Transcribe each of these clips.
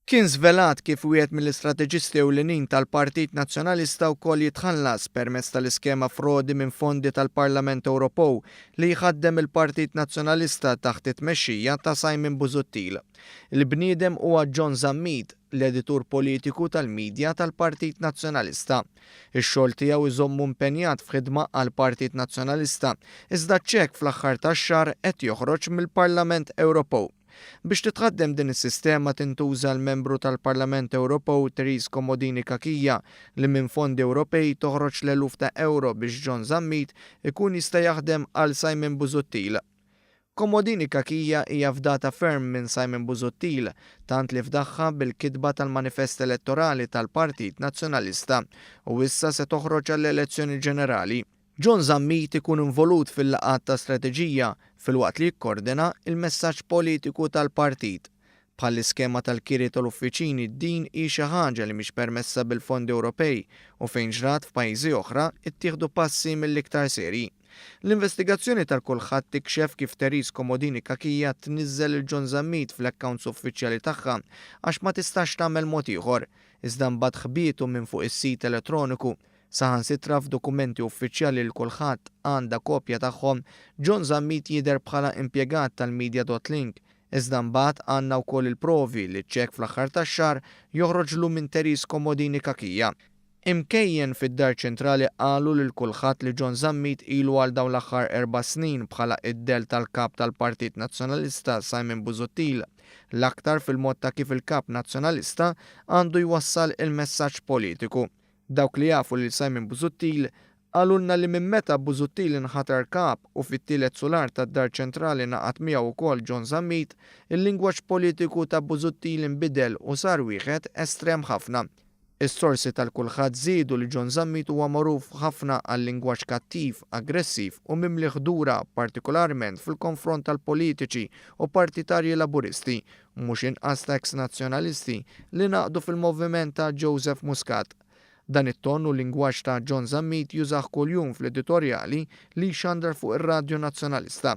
Kien żvelat kif wieħed mill-istrateġisti ewlenin tal-Partit Nazzjonalista wkoll jitħallas permezz tal-iskema frodi minn fondi tal-Parlament Ewropew li jħaddem il-Partit Nazzjonalista taħt it-tmexxija ta' Simon Busuttil. Il-bniedem huwa John Zammit, l-editur politiku tal-media tal-Partit Nazzjonalista. Ix-xogħol tiegħu jżommu impenjat f'ħidma għall-Partit Nazzjonalista, iżda ċ-ċekk fl-aħħar tax-xahar qed joħroġ mill-Parlament Ewropew. Biex titħaddem din is-sistema tintuża l-Membru tal-Parlament Ewropew Therese Comodini Cachia li minn fondi Ewropej toħroġ l-eluf ta' ewro biex John Zammit ikun jista' jaħdem għal Simon Busuttil. Comodini Cachia hija fdata ferm minn Simon Busuttil tant li fdagħha bil-kitba tal-manifest elettorali tal-Partit Nazzjonalista u issa se toħroġ għall-elezzjoni ġenerali. John Zammit ikun involut fil-laqgħat ta' strateġija filwaqt li jikkordina il-messaġġ politiku tal-partit. Bħall-iskema tal-kiri tal-uffiċini din hi xi ħaġa li mhix permessa bil-fondi Ewropej u fejn ġrat f'pajjiżi oħra ttieħdu passi mill-iktar serji. L-investigazzjoni tal-Kulħadd tikxef kif Therese Comodini Cachia tniżżel lil John Zammit fl-accounts uffiċjali tagħha għax ma tistax tagħmel mod ieħor, iżda mbagħad ħbietu minn fuq is-sit elettroniku. Saħansitra f'dokumenti uffiċjali li kulħadd għandha kopja tagħhom, John Zammit jidher bħala impjegat tal-Media.Link. Iżda mbagħad għandna wkoll il-provi li ċ-ċekk fl-aħħar tax-xahar joħroġlu minn Therese Comodini Cachia. Imkejjen fid-Dar Ċentrali qalu lil kulħadd li John Zammit ilu għal dawn l-aħħar erba' snin bħala id-dell tal-Kap tal-Partit Nazzjonalista Simon Busuttil, l-aktar fil-mod ta' kif il-Kap Nazzjonalista għandu jwassal il-messaġġ politiku. Dawk li jafu lil Simon Busuttil qalulna li minn meta Busuttil inħatar Kap u fit-tielet sular tad-Dar Ċentrali ngħaqad miegħu wkoll John Zammit, il-lingwaġġ politiku ta' Busuttil inbidel u sar wieħed estrem ħafna. Is-sorsi tal-Kulħadd żiedu li John Zammit huwa magħruf ħafna għal-lingwaġġ kattiv, aggressiv u mimli ħdura partikolarment fil-konfront tal-politiċi u partitarji Laburisti mhux inqas ta' eks Nazzjonalisti li ngħaqdu fil-moviment ta' Joseph Muscat. Dan it-ton u lingwaġġ ta' John Zammit jużah kuljum fl-editorjali li jxandar fuq ir-Radju Nazzjonalista.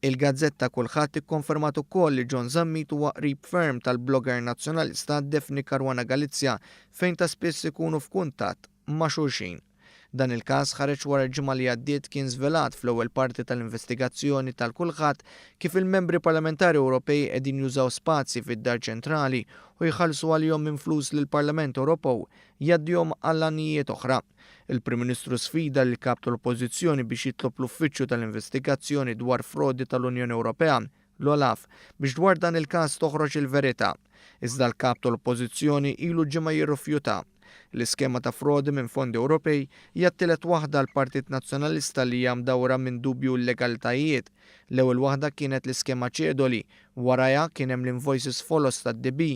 Il-gazzetta Kulħadd ikkonfermat ukoll li John Zammit huwa qrib ferm tal-blogger Nazzjonalista Daphne Caruana Galizia fejn ta' spiss ikunu f'kuntatt ma' xulxin. Dan il-każ ħareġ wara l-ġimgħa li għaddiet kien żvelat fl-ewwel parti tal-investigazzjoni tal-Kulħadd kif il-membri parlamentari Ewropej qegħdin jużaw spazji fid-Dar Ċentrali u jħallsu għalihom minn flus li l-Parlament Ewropew jgħaddihom għal għanijiet oħra. Il-Prim Ministru sfida lill-Kap tal-Oppożizzjoni biex jitlob l-Uffiċċju tal-Investigazzjoni dwar Frodi tal-Unjoni Ewropea, l-OLAF, biex dwar dan il-każ toħroġ il-verità. Iżda l-Kap tal-Oppożizzjoni ilu ġimgħa jirrifjuta. L-iskema ta' frodi minn fondi Ewropej hija t-tielet waħda għall-Partit Nazzjonalista li hija mdawra minn dubju u illegalitajiet. L-ewwel waħda kienet l-iskema ċedoli, warajha kien hemm l-invoices foloz tad-DB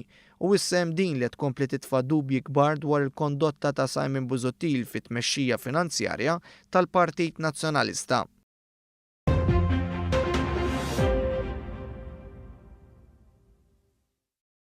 u issa hemm din li qed tkompli titfa' dubji kbar dwar il-kondotta ta' Simon Busuttil fit-tmexxija finanzjarja tal-Partit Nazzjonalista.